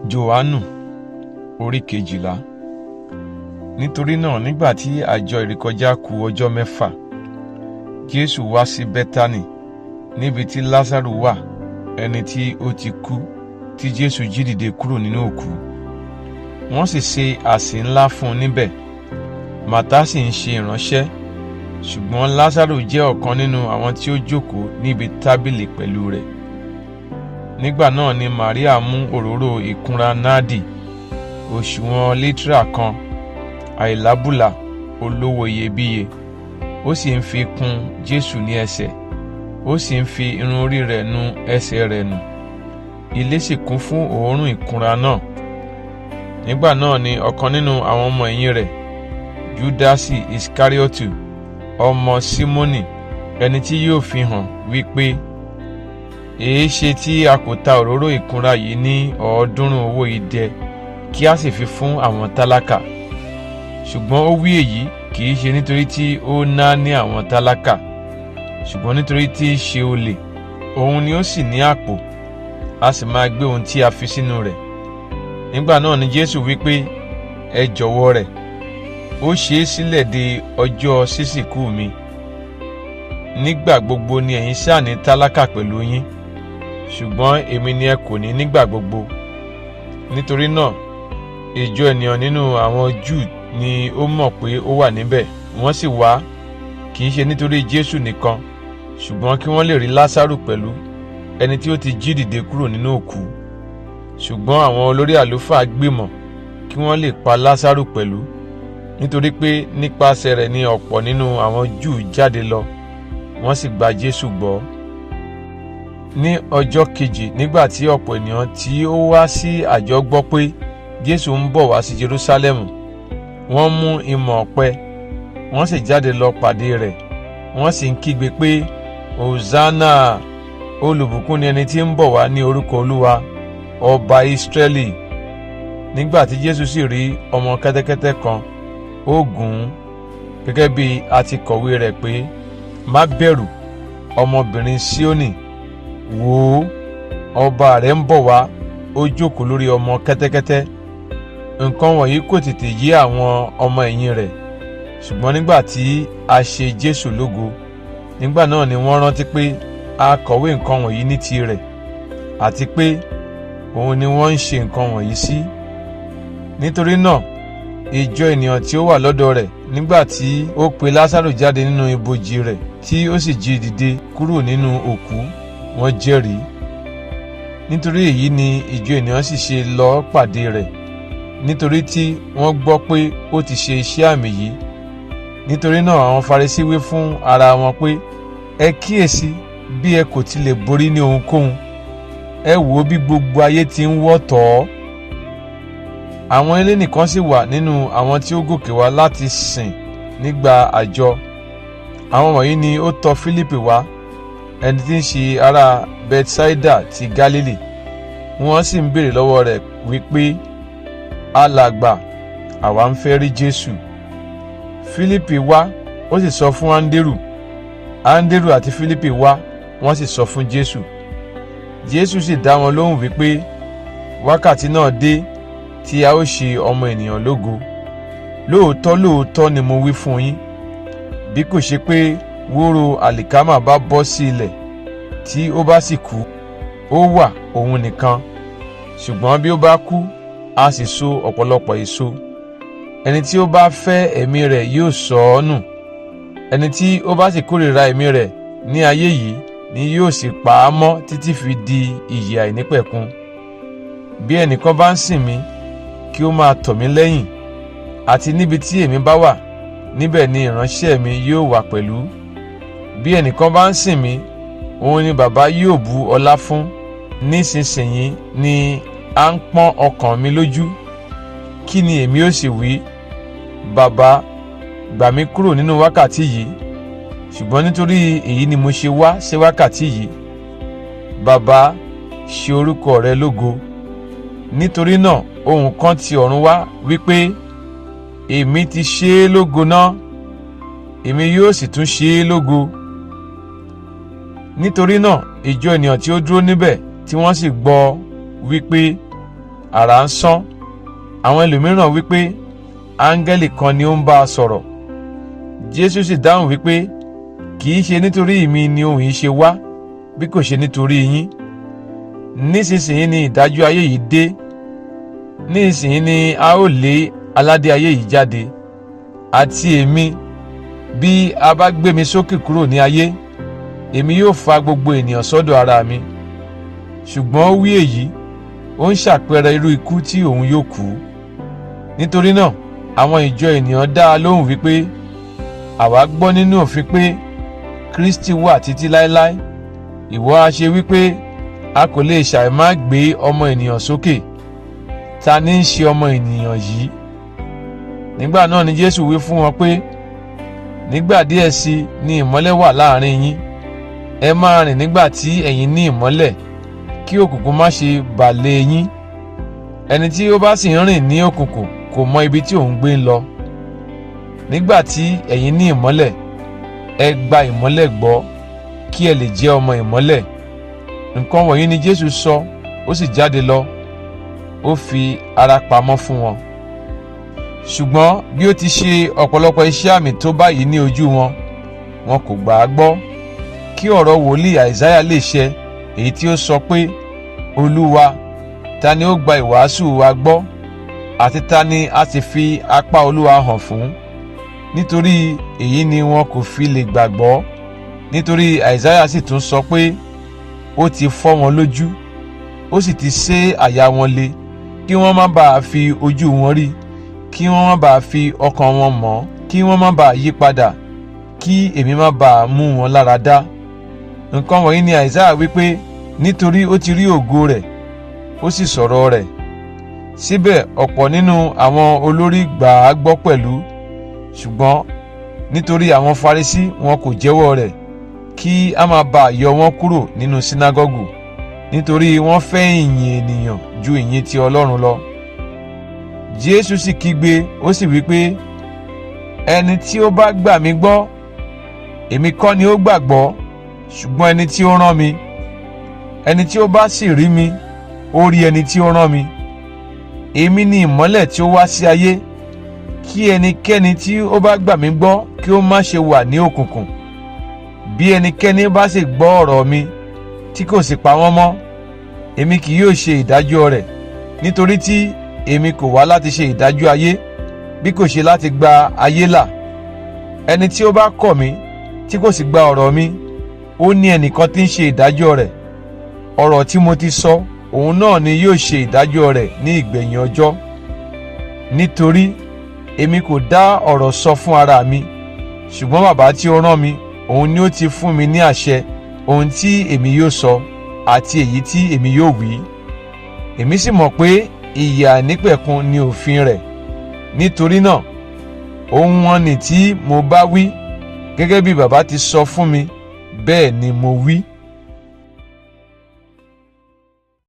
Jòhánù orí 12. Nítorí náà, nígbà tí àjọ ìrékọjá kù ọjọ́ 6, Jésù wá sí Bẹ́tánì, níbi tí Lásárù wà, ẹni tí ó ti kú, tí Jésù jí dìde kúrò nínú òkú. Wọ́n sì ṣe àsè ńlá fún un níbẹ̀. Màtá sì ń ṣe ìránṣẹ́, ṣùgbọ́n Lásárù jẹ́ ọ̀kan nínú àwọn tí ó jókòó níbi tábìlì pẹ̀lú rẹ̀. Nígbà náà ni Màríà mú òróró ìkunra náàdì, òṣùwọ̀n lítírà kan, àìlábùlà, olówó iyebíye, ó sì ń fi kùn Jésù ní ẹsẹ̀, ó sì ń fi irun orí rẹ̀ nu ẹsẹ̀ rẹ̀ nù. Ilé sì kún fún òórùn ìkunra náà. Nígbà náà ni ọ̀kan nínú àwọn ọmọ ẹ̀yìn rẹ̀, Júdásì Ìsíkáríọ́tù, ọmọ Símónì, ẹni tí yóò fi hàn, wí pé, èéṣe tí a kò ta òróró ìkunra yìí ní 300 owó idẹ, kí a sì fi fún àwọn tálákà? Ṣùgbọ́n ó wí èyí kì í ṣe nítorí tí ó náání àwọn tálákà, ṣùgbọ́n nítorí tí í ṣe olè. Òun ni ó sì ní àpò, a sì máa gbé ohun tí a fi sínú rẹ̀. Nígbà náà ni Jésù wí pé, ẹ jọ̀wọ́ rẹ̀, ó ṣe é sílẹ̀ de ọjọ́ sísìnkú mi. Nígbà gbogbo ni ẹ̀yin ṣáà ní tálákà pẹ̀lú yín, ṣùgbọ́n èmi ni ẹ kò ní nígbà gbogbo. Nítorí náà, ìjọ ènìyàn nínú àwọn Júù ni ó mọ̀ pé ó wà níbẹ̀. Wọ́n sì wá, kì í ṣe nítorí Jésù nìkan, ṣùgbọ́n kí wọ́n lè rí Lásárù pẹ̀lú, ẹni tí ó ti jí dìde kúrò nínú òkú. Ṣùgbọ́n àwọn olórí àlùfáà gbìmọ̀ kí wọ́n lè pa Lásárù pẹ̀lú, nítorí pé nípasẹ̀ rẹ̀ ni ọ̀pọ̀ nínú àwọn Júù jáde lọ, wọ́n sì gba Jésù gbọ́. Ní ọjọ́ kejì, nígbà tí ọ̀pọ̀ ènìyàn tí ó wá sí àjọ gbọ́ pé Jésù ń bọ̀ wá sí Jerúsálẹ́mù, wọ́n mú ìmọ̀ ọ̀pẹ, wọ́n sì jáde lọ pàdé rẹ̀. Wọ́n sì ń kígbe pé, Hosanna! Olùbùkún ni ẹni tí ń bọ̀ wá ní orúkọ Olúwa, ọba Ísírẹ́lì. Nígbà tí Jésù sì rí ọmọ kẹ́tẹ́kẹ́tẹ́ kan, ó gùn ún, gẹ́gẹ́ bí a ti kọ̀wé rẹ̀ pé, má bẹ̀rù, ọmọbìnrin Síónì, wò ó, ọba rẹ̀ ń bọ̀ wá, ó jókòó lórí ọmọ kẹ́tẹ́kẹ́tẹ́. Nǹkan wọ̀nyí kò tètè yé àwọn ọmọ ẹ̀yìn rẹ̀, ṣùgbọ́n nígbà tí a ṣe Jésù lógo, nígbà náà ni wọ́n rántí pé a kọ̀wé nǹkan wọ̀nyí ní tirẹ̀, àti pé òun ni wọ́n ń ṣe nǹkan wọ̀nyí sí. Nítorí náà, ìjọ ènìyàn tí ó wà lọ́dọ̀ rẹ̀ nígbà tí ó pe Lásárù jáde nínú ibojì rẹ̀, tí ó sì jí dìde kúrò nínú òkú, wọ́n jẹ́rìí. Nítorí èyí ni ìjọ ènìyàn sì ṣe lọ pàdé rẹ̀, nítorí tí wọ́n gbọ́ pé ó ti ṣe iṣẹ́ àmì yìí. Nítorí náà àwọn Farisí wí fún ara wọn pé, ẹ kíyèsí bí ẹ kò ti lè borí ní ohunkóhun. Ẹ wò ó bí gbogbo ayé ti ń wọ́ tọ̀ ọ́. Àwọn Hélénì kan sì wà nínú àwọn tí ó gòkè wá láti sìn nígbà àjọ. Àwọn wọ̀nyí ni ó tọ̀ Fílípì wá, ẹni tí ń ṣe ará Bethsaida ti Gálílì. Wọ́n sì ń béèrè lọ́wọ́ rẹ̀ wípé, alàgbà, àwa ń fẹ́ rí Jésù. Fílípì wá, ó sì sọ fún Áńdérù. Áńdérù àti Fílípì wá, wọ́n sì sọ fún Jésù. Jésù sì dá wọn lóhùn wípé, wákàtí náà dé tí a ó ṣe ọmọ ènìyàn lógo. Lóòótọ́ lóòótọ́ ni mo wí fún yín, bí kò ṣe pé wóró àlìkámà bá bọ́ sí ilẹ̀, tí ó bá sì kú, ó wà òun nìkan, ṣùgbọ́n bí ó bá kú, a sì so ọ̀pọ̀lọpọ̀ èso. Ẹni tí ó bá fẹ́ ẹ̀mí rẹ̀ yóò sọ ọ́ nù. Ẹni tí ó bá sì kórìíra ẹ̀mí rẹ̀ ní ayé yìí ni yóò sì pa á mọ́ títí fi di ìyè àìnípẹ̀kun. Bí ẹnìkan bá ń sìn mí, kí ó máa tọ̀ mí lẹ́yìn, àti níbi tí èmi bá wà, níbẹ̀ ni ìránṣẹ́ mi yóò wà pẹ̀lú. Bí ẹnìkan bá ń sìn mí, òun ni Bàbá yóò bu ọlá fún. Nísinsìnyí ni à ń pọ́n ọkàn mi lójú. Kí ni èmi ó sì wí? Bàbá, gbà mí kúrò nínú wákàtí yìí. Ṣùgbọ́n nítorí èyí ni mo ṣe wá sí wákàtí yìí. Bàbá, ṣe orúkọ rẹ lógo. Nítorí náà ohùn kan ti ọ̀run wá wípé, èmi ti ṣe é lógo náà, èmi yóò sì tún ṣe é lógo. Nítorí náà ìjọ ènìyàn tí ó dúró níbẹ̀, tí wọ́n sì gbọ́, wípé, àrá ń sán. Àwọn ẹlòmíràn wípé, áńgẹ́lì kan ni ó ń bá a sọ̀rọ̀. Jésù sì dáhùn wípé, kì í ṣe nítorí mi ni ohùn yìí ṣe wá, bí kò ṣe nítorí yín. Nísinsìnyí ni ìdájọ́ ayé yìí dé. Nísinsìnyí ni a ó lé aládé ayé yìí jáde. Àti èmi, bí a bá gbé mi sókè kúrò ní ayé, èmi yóò fa gbogbo ènìyàn sọ́dọ̀ ara mi. Ṣùgbọ́n ó wí èyí, ó ń ṣàpẹẹrẹ irú ikú tí òun yóò kú. Nítorí náà àwọn ìjọ ènìyàn dá a lóhùn wípé, àwa gbọ́ nínú òfin pé Kristi wà títí láéláé. Ìwọ ha ṣe wípé a kò lè ṣàì má gbé ọmọ ènìyàn sókè? Ta ní í ṣe ọmọ ènìyàn yìí? Nígbà náà ni Jésù wí fún wọn pé, nígbà díẹ̀ sí ni ìmọ́lẹ̀ wà láàrin yín. Ẹ máa rìn nígbà tí ẹ̀yin ní ìmọ́lẹ̀, kí òkùnkùn má ṣe bà lé yín. Ẹni tí ó bá sì ń rìn ní òkùnkùn kò mọ ibi tí òun gbé ń lọ. Nígbà tí ẹ̀yin ní ìmọ́lẹ̀, ẹ gba ìmọ́lẹ̀ gbọ́, kí ẹ lè jẹ́ ọmọ ìmọ́lẹ̀. Nǹkan wọ̀nyí ni Jésù sọ, ó sì jáde lọ, ó fi ara pamọ́ fún wọn. Ṣùgbọ́n bí ó ti ṣe ọ̀pọ̀lọpọ̀ iṣẹ́ àmì tó báyìí ní ojú wọn, wọn kò gbà á gbọ́, kí ọ̀rọ̀ wòlíì Àìsáyà lè ṣẹ, èyí tí ó sọ pé, Olúwa, ta ni ó gba ìwàásù wa gbọ́, àti ta ni a sì fi apá Olúwa hàn fún? Nítorí èyí ni wọn kò fi lè gbàgbọ́. Nítorí Àìsáyà sì tún sọ pé, ó ti fọ́ wọn lójú, ó sì ti sé àyà wọn le, kí wọ́n má bàa fi ojú wọn rí, kí wọ́n má bàa fi ọkàn wọn mọ̀, kí wọ́n má bàa yí padà, kí èmi má bàa mú wọn lára dá. Nǹkan wọ̀nyí ni Àìsáyà wípé, nítorí ó ti rí ògo rẹ̀, ó sì sọ̀rọ̀ rẹ̀. Síbẹ̀ ọ̀pọ̀ nínú àwọn olórí gbà á gbọ́ pẹ̀lú, ṣùgbọ́n nítorí àwọn Farisí wọn kò jẹ́wọ́ rẹ̀, kí a má bàa yọ wọ́n kúrò nínú sínágọ́gù, nítorí wọ́n fẹ́ ìyìn ènìyàn ju ìyìn ti Ọlọ́run lọ. Jésù sì kígbe, ó sì wí pé, ẹni tí ó bá gbà mí gbọ́, èmi kọ́ ni ó gbàgbọ́, ṣùgbọ́n ẹni tí ó rán mi. Ẹni tí ó bá sì rí mi, ó rí ẹni tí ó rán mi. Èmi ni ìmọ́lẹ̀ tí ó wá sí ayé, kí ẹnikẹ́ni tí ó bá gbà mí gbọ́ kí ó má ṣe wà ní òkùnkùn. Bí ẹnikẹ́ni bá sì gbọ́ ọ̀rọ̀ mi tí kò sì pa wọ́n mọ́, èmi kì yóò ṣe ìdájọ́ rẹ̀, nítorí tí èmi kò wá láti ṣe ìdájọ́ ayé, bí kò ṣe láti gba ayé là. Ẹni tí ó bá kọ̀ mí tí kò sì gba ọ̀rọ̀ mi, ó ní ẹnìkan tí ń ṣe ìdájọ́ rẹ̀. Ọ̀rọ̀ tí mo ti sọ, òun náà ni yóò ṣe ìdájọ́ rẹ̀ ní ìgbẹ̀yìn ọjọ́. Nítorí èmi kò dá ọ̀rọ̀ sọ fún ara mi, ṣùgbọ́n bàbá tí ó rán mi, òun ni ó ti fún mi ní àṣẹ ohun tí èmi yóò sọ àti èyí tí èmi yóò wí. Èmi sì mọ̀ pé ìyè àìnípẹ̀kun ni òfin rẹ̀. Nítorí náà, ohun wọn ni tí mo bá wí, gẹ́gẹ́ bí bàbá ti sọ fún mi, bẹ́ẹ̀ ni mo wí.